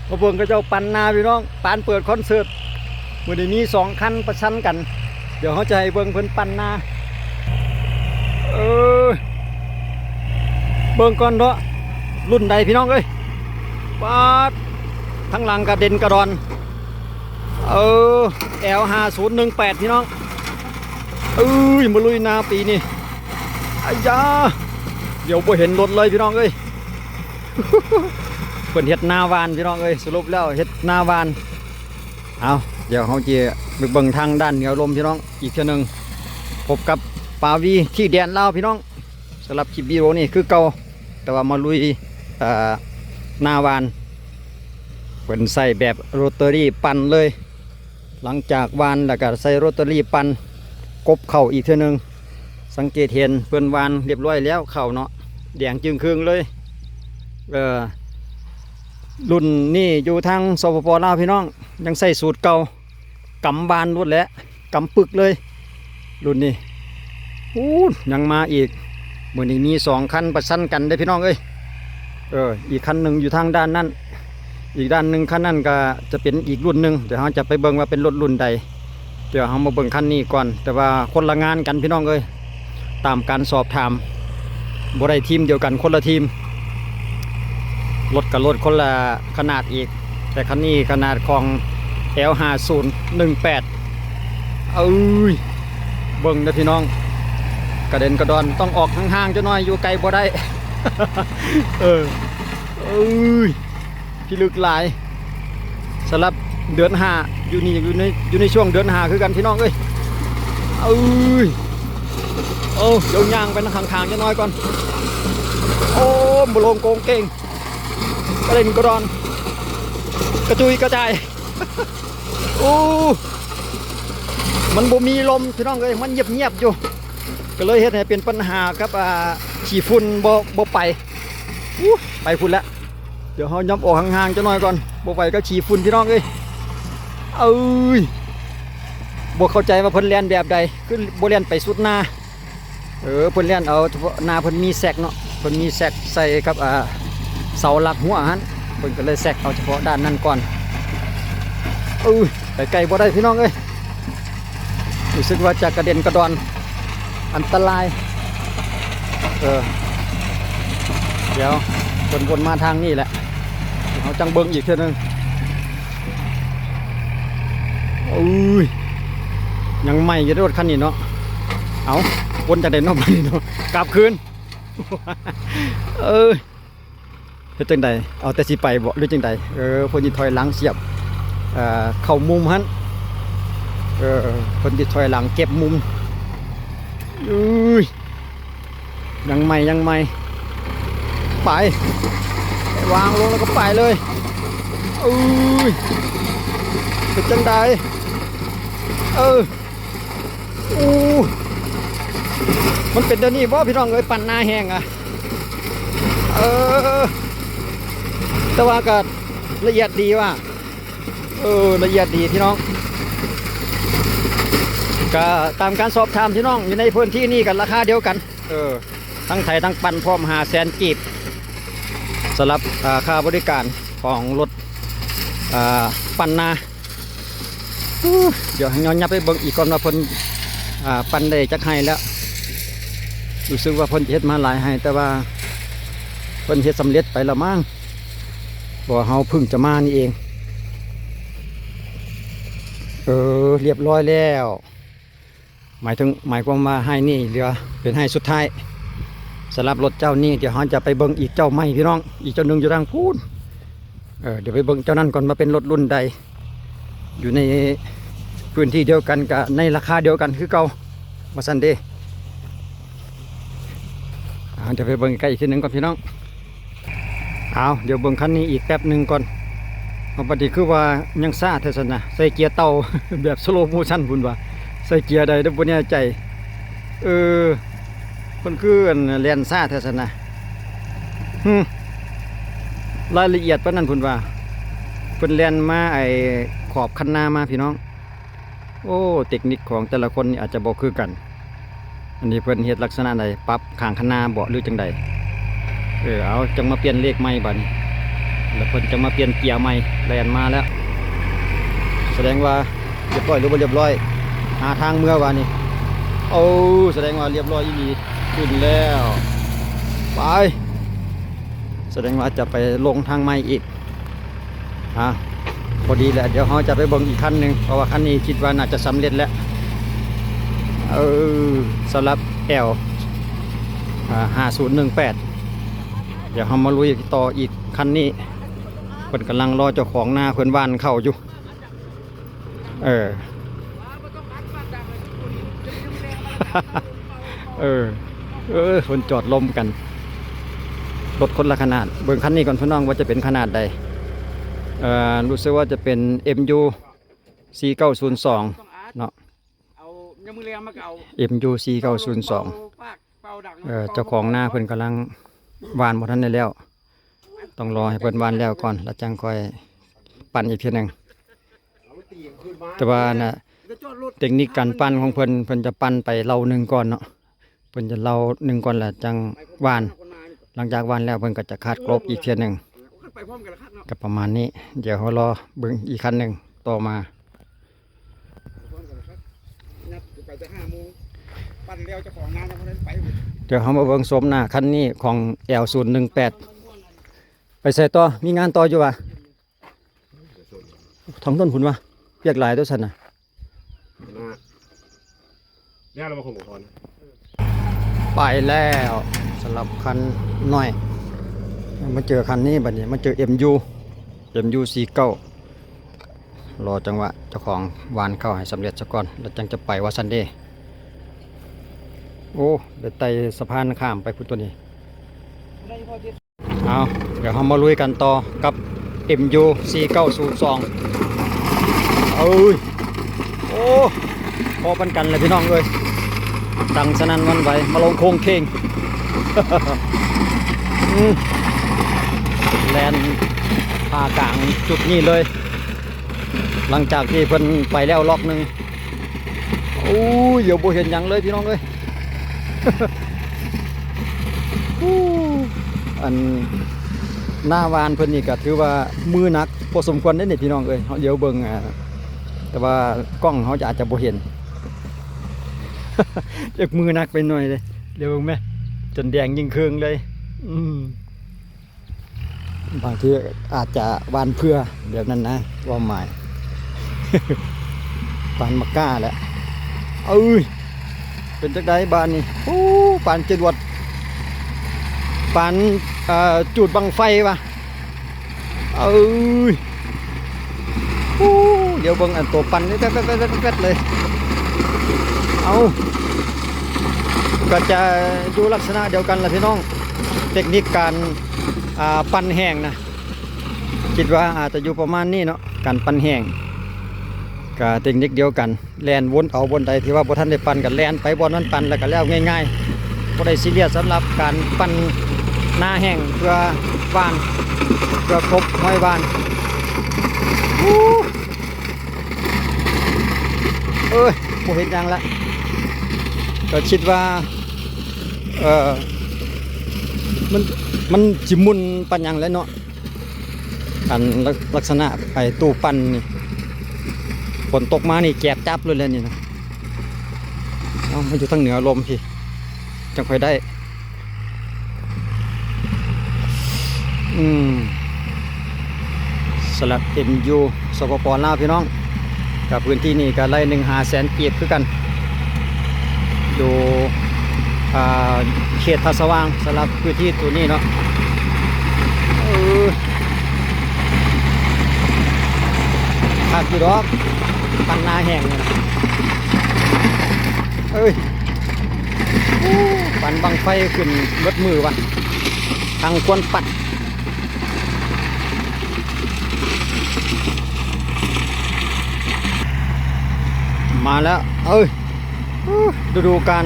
ມາເບິ່ງເຂົາເຈົ້າປັ່ນນາພີ່ນ້ອງ ປານເປີດຄອນເສີດ. ມື້ນີ້ມີສອງຄັນປະຊັນກັນ ດຽວເຮົາຈະໃຫ້ເບິ່ງເພິ່ນປັ່ນນາ. ເອີ ເບິ່ງກ່ອນເນາະ ລຸ້ນໃດພີ່ນ້ອງເອີຍ. ປາດ ທາງຫຼັງກະເດັ່ນກະດອນ ເອີ ແອວຫ້າສູນໜຶ່ງແປດ ພີ່ນ້ອງ. ເອີຍ ມາລຸຍນາປີນີ້ ອາຢາ ດຽວບໍ່ເຫັນລົດເລີຍພີ່ນ້ອງເອີຍ. ເພິ່ນເຮັດນາຫວ່ານພີ່ນ້ອງເອີຍ ສະຫຼຸບແລ້ວເຮັດນາຫວ່ານ. ເອົາ ດຽວເຮົາຈະໄປເບິ່ງທາງດ້ານເໜືອລົມພີ່ນ້ອງອີກເທື່ອໜຶ່ງ. ພົບກັບປາວີທີ່ແດນລາວພີ່ນ້ອງ. ສຳລັບຄລິບວິດີໂອນີ້ຄືເກົ່າ ແຕ່ວ່າມາລຸຍ ເອີ ນາຫວ່ານ ເພິ່ນໃຊ້ແບບໂຣເຕີຣີປັ່ນເລີຍ. ຫຼັງຈາກຫວ່ານແລ້ວກໍໃສ່ໂຣເຕີຣີປັ່ນ ກົບເຂົ້າອີກເທື່ອໜຶ່ງ. ສັງເກດເຫັນເພິ່ນຫວ່ານລຽບລ້ອຍແລ້ວເຂົ້າເນາະ ແດງຈຶ່ງຄຶ່ງເລີຍ. ເອີ ລຸ້ນນີ້ຢູ່ທາງ ສປປ ລາວ ພີ່ນ້ອງ ຍັງໃຊ້ສູດເກົ່າ ກຳຫວ່ານໂລດແຫຼະ ກຳປຶກເລີຍລຸ້ນນີ້. ໂອ້ ຍັງມາອີກ ມື້ນີ້ມີສອງຄັນປະຊັນກັນເດ້ພີ່ນ້ອງເອີຍ. ເອີ ອີກຄັນໜຶ່ງຢູ່ທາງດ້ານນັ້ນ ອີກດ້ານໜຶ່ງ ຄັນນັ້ນກໍຈະເປັນອີກລຸ້ນໜຶ່ງ. ດຽວເຮົາຈະໄປເບິ່ງວ່າເປັນລົດລຸ້ນໃດ. ດຽວເຮົາມາເບິ່ງຄັນນີ້ກ່ອນ ແຕ່ວ່າຄົນລະງານກັນພີ່ນ້ອງເອີຍ. ຕາມການສອບຖາມ ບໍ່ໄດ້ທີມດຽວກັນ ຄົນລະທີມ. ລົດກໍລົດຄົນລະຂະໜາດອີກ ແຕ່ຄັນນີ້ຂະໜາດຂອງ ແອວຫ້າສູນໜຶ່ງແປດ. ເອີຍ ເບິ່ງເດີພີ່ນ້ອງ ກະເດັນກະດອນ ຕ້ອງອອກຫ່າງໆຈັກໜ້ອຍ ຢູ່ໄກບໍ່ໄດ້. ເອີ ເອີຍ ພິລຶກຫຼາຍ ສຳລັບເດືອນຫ້າ ຢູ່ນີ້ ຢູ່ໃນ ຢູ່ໃນຊ່ວງເດືອນຫ້າຄືກັນພີ່ນ້ອງເອີຍ. ເອີຍ ໂອ້ ດຽວຍ່າງໄປທາງຂ້າງໆຈັກໜ້ອຍກ່ອນ. ໂອ້ ບໍ່ລົງໂກງເກງ ກະເດັນກະດອນ ກະຈຸຍກະຈາຍ. ໂອ້ ມັນບໍ່ມີລົມພີ່ນ້ອງເອີຍ ມັນງຽບໆຢູ່ ກໍເລີຍເຮັດໃຫ້ເປັນບັນຫາກັບ ອ່າ ຂີ້ຝຸ່ນ ບໍ່ ບໍ່ໄປ. ອູ້ ໄປພຸ້ນແລ້ວ ດຽວເຮົາຫຍັບອອກຫ່າງໆຈັກໜ້ອຍກ່ອນ ບໍ່ໄປກໍຂີ້ຝຸ່ນພີ່ນ້ອງເອີຍ. ເອີຍ ບໍ່ເຂົ້າໃຈວ່າເພິ່ນແລ່ນແບບໃດ ຄືບໍ່ແລ່ນໄປສຸດນາ. ເອີ ເພິ່ນແລ່ນເອົາສະເພາະໜ້າເພິ່ນມີແຊັກເນາະ ເພິ່ນມີແຊັກໃສ່ກັບ ອ່າ ເສົາຫຼັກຮົ້ວຫັ້ນ ເພິ່ນກໍເລີຍແຊັກເອົາສະເພາະດ້ານນັ້ນກ່ອນ. ເອີຍ ໄປໄກບໍ່ໄດ້ພີ່ນ້ອງເອີຍ ຮູ້ສຶກວ່າຈະກະເດັນກະດອນ ອັນຕະລາຍ. ເອີ ດຽວເພິ່ນວົນມາທາງນີ້ແຫຼະ ເຮົາຈັ່ງເບິ່ງອີກເທື່ອໜຶ່ງ. ໂອ້ຍ ຍັງໃໝ່ຢູ່ເດ້ລົດຄັນນີ້ເນາະ. ເອົ້າ ວົນຈັ່ງໃດເນາະບາດນີ້ເນາະ ກັບຄືນ. ເອີ ເຮັດຈັ່ງໃດ ເອົາແຕ່ຊິໄປບໍ ຫຼືຈັ່ງໃດ? ເອີ ເພິ່ນຊິຖອຍຫຼັງສຽບ ເອີ ເຂົ້າມຸມຫັ້ນ. ເອີ ເພິ່ນຊິຖອຍຫຼັງເກັບມຸມ. ເອີຍ ຍັງໃໝ່ ຍັງໃໝ່ ໄປ ວາງລົງແລ້ວກໍໄປເລີຍ. ເອີຍ ເປັນຈັ່ງໃດ? ເອີ ໂອ້ ມັນເປັນແນວນີ້ບໍ່ພີ່ນ້ອງເອີຍ ປັ່ນນາແຫ້ງອະ. ເອີ ແຕ່ວ່າກໍລະອຽດດີວ່າ ເອີ ລະອຽດດີພີ່ນ້ອງ. ກໍຕາມການສອບຖາມພີ່ນ້ອງ ຢູ່ໃນພື້ນທີ່ນີ້ກໍລາຄາດຽວກັນ ເອີ ທັງໄຖທັງປັ່ນພ້ອມ ຫ້າແສນກີບ ສຳລັບ ອ່າ ຄ່າບໍລິການຂອງລົດ ອ່າ ປັ່ນນາ. ດຽວເຮົາຫຍັບໄປເບິ່ງອີກກ່ອນວ່າເພິ່ນ ອ່າ ປັ່ນໄດ້ຈັກໄຮ່ແລ້ວ. ຮູ້ສຶກວ່າເພິ່ນເຮັດມາຫຼາຍໄຮ່ ແຕ່ວ່າເພິ່ນເຮັດສຳເລັດໄປແລ້ວມັ້ງ ເພາະວ່າເຮົາເພິ່ງຈະມານີ້ເອງ. ເອີ ລຽບຮ້ອຍແລ້ວ. ໝາຍເຖິງ ໝາຍຄວາມວ່າໄຮ່ນີ້ເຫຼືອເປັນໄຮ່ສຸດທ້າຍສຳລັບລົດເຈົ້ານີ້. ດຽວເຮົາຈະໄປເບິ່ງອີກເຈົ້າໃໝ່ພີ່ນ້ອງ ອີກເຈົ້າໜຶ່ງຢູ່ທາງພຸ້ນ. ເອີ ດຽວໄປເບິ່ງເຈົ້ານັ້ນກ່ອນວ່າເປັນລົດລຸ້ນໃດ ຢູ່ໃນພື້ນທີ່ດຽວກັນ ກະໃນລາຄາດຽວກັນຄືເກົ່າ ວ່າຊັ້ນເດ. ເອົາ ດຽວໄປເບິ່ງໃກ້ອີກທີໜຶ່ງກ່ອນພີ່ນ້ອງ. ເອົາ ດຽວເບິ່ງຄັນນີ້ອີກແປັບໜຶ່ງກ່ອນ. ເອົາ ບັດນີ້ຄືວ່າຍັງຊ້າແທ້ຊັ້ນນະ ໃສ່ເກຍເຕົ່າແບບ slow motion ພຸ້ນວ່າ ໃສ່ເກຍໃດເດີ ບໍ່ແນ່ໃຈ. ເອີ ເພິ່ນຄື ອັນ ແລ່ນຊ້າແທ້ຊັ້ນນະ. ຫຶ ລາຍລະອຽດປານນັ້ນພຸ້ນວ່າ ເພິ່ນແລ່ນມາ ໄອ້ ຂອບຄັນນາມາພີ່ນ້ອງ. ໂອ້ ເຕັກນິກຂອງແຕ່ລະຄົນນີ້ອາດຈະບໍ່ຄືກັນ. ອັນນີ້ເພິ່ນເຮັດລັກສະນະໃດ? ປັບຂ້າງຄັນນາບໍ ຫຼືຈັ່ງໃດ? ເອີ ເອົາ ຈັ່ງມາປ່ຽນເລກໃໝ່ບາດນີ້. ແລ້ວເພິ່ນຈະມາປ່ຽນເກຍໃໝ່. ແລ່ນມາແລ້ວ ສະແດງວ່າລຽບຮ້ອຍຫຼືບໍ່ລຽບຮ້ອຍ? ຫາທາງເມືອວ່ານີ້. ໂອ້ ສະແດງວ່າລຽບຮ້ອຍອີ່ຫຼີ. ຂຶ້ນແລ້ວ ໄປ. ສະແດງວ່າຈະໄປລົງທາງໃໝ່ອີກ. ອ່າ ພໍດີແຫຼະ ດຽວເຮົາຈະໄປເບິ່ງອີກຄັນໜຶ່ງ ເພາະວ່າຄັນນີ້ຄິດວ່າໜ້າຈະສຳເລັດແລ້ວ. ເອີ ສຳລັບແອວ ອ່າ ຫ້າສູນໜຶ່ງແປດ. ດຽວເຮົາມາລຸຍຕໍ່ອີກຄັນນີ້. ເພິ່ນກຳລັງລໍເຈົ້າຂອງນາເພິ່ນຫວ່ານເຂົ້າຢູ່. ເອີ ເອີ ເອີ ເພິ່ນຈອດລົມກັນ. ລົດຄົນລະຂະໜາດ. ເບິ່ງຄັນນີ້ກ່ອນພີ່ນ້ອງ ວ່າຈະເປັນຂະໜາດໃດ. ເອີ ຮູ້ສຶກວ່າຈະເປັນ ເອັມຢູ ສີ່ເກົ້າສູນສອງ ເນາະ. ເອົາ ເອົາ ເອັມຢູ ສີ່ເກົ້າສູນສອງ. ເອີ ເຈົ້າຂອງນາເພິ່ນກຳລັງຫວ່ານ ບໍ່ທັນໄດ້ແລ້ວ. ຕ້ອງລໍໃຫ້ເພິ່ນຫວ່ານແລ້ວກ່ອນ ແລ້ວຈັ່ງຄ່ອຍປັ່ນອີກເທື່ອໜຶ່ງ. ແຕ່ວ່ານະ ເຕັກນິກການປັ່ນຂອງເພິ່ນ ເພິ່ນຈະປັ່ນໄປເລົາໜຶ່ງກ່ອນເນາະ. ເພິ່ນຈະເລົາໜຶ່ງກ່ອນ ແລ້ວຈັ່ງຫວ່ານ. ຫຼັງຈາກຫວ່ານແລ້ວ ເພິ່ນກໍຈະຄາດກົບອີກເທື່ອໜຶ່ງ. ກໍປະມານນີ້. ດຽວເຮົາລໍເບິ່ງອີກຄັນໜຶ່ງຕໍ່ມາ. ນັດໄປແຕ່ຫ້າໂມງ ປັ່ນແລ້ວເຈົ້າຂອງງານຍັງບໍ່ໄດ້ໄປ. ດຽວເຮົາມາເບິ່ງໂສມໜ້າຄັນນີ້ຂອງ ແອວສູນໜຶ່ງແປດ. ໄປໃສຕໍ່? ມີງານຕໍ່ຢູ່ຫວາ? ທາງໂນ້ນພຸ້ນຫວາ? ວຽກຫຼາຍຕົວະຊັ້ນນະ. ນະ ແລ້ວລະບໍ່ຄົງບໍ່ພອນ. ໄປແລ້ວ ສຳລັບຄັນນ້ອຍ. ມາເຈີຄັນນີ້ບັດນີ້ ມາເຈີ ເອັມຢູ ເອັມຢູ ສີ່ເກົ້າ. ລໍຈັງຫວະເຈົ້າຂອງຫວ່ານເຂົ້າໃຫ້ສຳເລັດສາກ່ອນ ແລ້ວຈັ່ງຈະໄປວ່າຊັ້ນເດ. ໂອ້ ໄດ້ໄຕ່ສະພານຂ້າມໄປພຸ້ນຕົວນີ້. ເອົາ ດຽວເຮົາມາລຸຍກັນຕໍ່ກັບ ເອັມຢູ ສີ່ເກົ້າສູນສອງ. ເອີຍ ໂອ້ ພໍປານກັນແຫຼະພີ່ນ້ອງເອີຍ. ດັງສະນັ້ນຫວັ່ນໄຫວ ມາລົງໂຄ້ງເຄ້ງ. ອືມ ແລ່ນຜ່າກາງຈຸດນີ້ເລີຍ ຫຼັງຈາກທີ່ເພິ່ນໄປແລ້ວລັອກໜຶ່ງ. ໂອ້ຍ ດຽວບໍ່ເຫັນຫຍັງເລີຍພີ່ນ້ອງເອີຍ. ໂອ້ ອັນ ນາຫວ່ານເພິ່ນນີ້ກໍຖືວ່າມືໜັກພໍສົມຄວນເດ້ນີ້ພີ່ນ້ອງເອີຍ. ເຮົາດຽວເບິ່ງ ອ່າ ແຕ່ວ່າກ້ອງເຮົາຈະ ອາດຈະບໍ່ເຫັນ. ຈັກມືໜັກໄປໜ້ອຍເດ້. ດຽວເບິ່ງແມະ ຈົນແດງຍິ່ງເຄິ່ງເລີຍ. ອືມ ບາງທີອາດຈະຫວ່ານເຜື່ອແບບນັ້ນນະ ຄວາມໝາຍ ປານໝາກກ້າແຫຼະ. ເອີຍ ເປັນຈັ່ງໃດບາດນີ້? ໂອ້ ປານຈະຫຼວດ ປານ ເອີ ຈູດບັ້ງໄຟຫວາ? ເອີຍ ໂອ້ ດຽວເບິ່ງອັນໂຕປັ່ນແວັດໆໆໆເລີຍ. ເອົາ ກໍຈະຢູ່ລັກສະນະດຽວກັນລະພີ່ນ້ອງ ເຕັກນິກການ ອ່າ ປັ່ນແຫ້ງນະ ຄິດວ່າອາດຈະຢູ່ປະມານນີ້ເນາະ ການປັ່ນແຫ້ງ ກະເຕັກນິກດຽວກັນ ແລ່ນວົນເອົາບ່ອນໃດທີ່ວ່າບໍ່ທັນໄດ້ປັ່ນ ກະແລ່ນໄປບ່ອນນັ້ນປັ່ນ ແລ້ວກະແລ້ວງ່າຍໆ ບໍ່ໄດ້ຊີຣຽສສຳລັບການປັ່ນນາແຫ້ງ ເພື່ອຫວ່ານ ເພື່ອກົບຮອຍຫວ່ານ. ໂອ້ ເອີຍ ບໍ່ເຫັນຫຍັງລະ ກໍຄິດວ່າ ເອີ ມັນ ມັນຊິໝຸ່ນປານຫຍັງແຫຼະເນາະ. ອັນລັກ ລັກສະນະໄອ້ຕູ້ປັ່ນນີ້ ຝົນຕົກມານີ້ແຈບຈັບເລີຍແຫຼະນີ້ນະ. ເອົາ ມາຢູ່ທາງເໜືອລົມພີ້ ຈັ່ງຄ່ອຍໄດ້. ອືມ ສຳລັບ ເອັມຢູ ສປປ ລາວ ພີ່ນ້ອງ ກັບພື້ນທີ່ນີ້ກໍໄລ່ໜຶ່ງຫາແສນກີບຄືກັນ ຢູ່ ອ່າ ເຂດທ່າສະຫວ່າງ ສຳລັບພື້ນທີ່ໂຕນີ້ເນາະ. ເອີ ຄັກຢູ່ດອກ ປັນນາແຫ້ງນີ້ນະ. ເອີຍ ໂອ້ ປັນບັ້ງໄຟຂຶ້ນເບິດມື້ວ່າ ທັງຄວັນປັດ. ມາແລ້ວ ເອີຍ ລະດູການ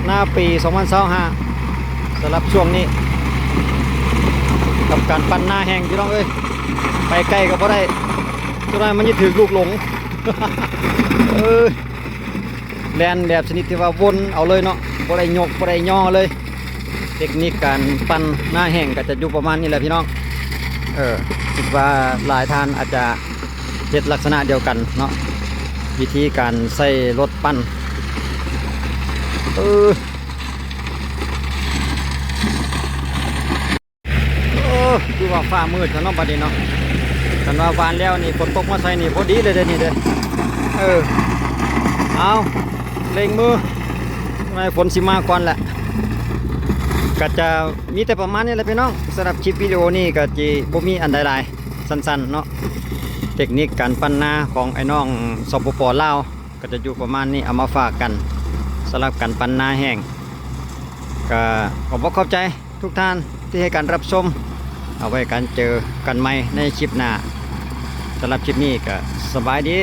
ນາປີສອງພັນຊາວຫ້າ ສຳລັບຊ່ວງນີ້ ກັບການປັນນາແຫ້ງ ພີ່ນ້ອງເອີຍ ໄປໃກ້ກໍບໍ່ໄດ້ ຈັກໜ້ອຍມັນຈະຖືກລູກຫຼົງ. ເອີຍ ແລ່ນແບບຊະນິດທີ່ວ່າວົນເອົາເລີຍເນາະ ບໍ່ໄດ້ຍົກ ບໍ່ໄດ້ຍໍເລີຍ. ເຕັກນິກການປັ່ນນາແຫ້ງກໍຈະຢູ່ປະມານນີ້ແຫຼະພີ່ນ້ອງ. ເອີ ຄິດວ່າຫຼາຍທ່ານອາດຈະເຮັດລັກສະນະດຽວກັນເນາະ ວິທີການໃຊ້ລົດປັ່ນ. ເອີ ໂອ້ ຄືວ່າຟ້າມືດແທ້ເນາະບັດນີ້ເນາະ. ຄັນວ່າຫວ່ານແລ້ວນີ້ ຝົນຕົກມາໃສ່ນີ້ ພໍດີເລີຍເດ້ນີ້ເດ້. ເອີ ເອົາ ເລັ່ງມື ໃນຝົນຊິມາກ່ອນແຫຼະ. ກະຈະມີແຕ່ປະມານນີ້ແຫຼະພີ່ນ້ອງ. ສຳລັບຄລິບວິດີໂອນີ້ກະຊິບໍ່ມີອັນໃດຫຼາຍ ສັ້ນໆເນາະ. ເຕັກນິກການປັ່ນນາຂອງອ້າຍນ້ອງ ສປປ ລາວ ກໍຈະຢູ່ປະມານນີ້ ເອົາມາຝາກກັນ ສຳລັບການປັ່ນນາແຫ້ງ. ກໍຂອບອົກຂອບໃຈທຸກທ່ານທີ່ໃຫ້ການຮັບຊົມ. ເອົາໄວ້ກັນເຈີກັນໃໝ່ໃນຄລິບໜ້າ. ສຳລັບຄລິບນີ້ກໍສະບາຍດີ.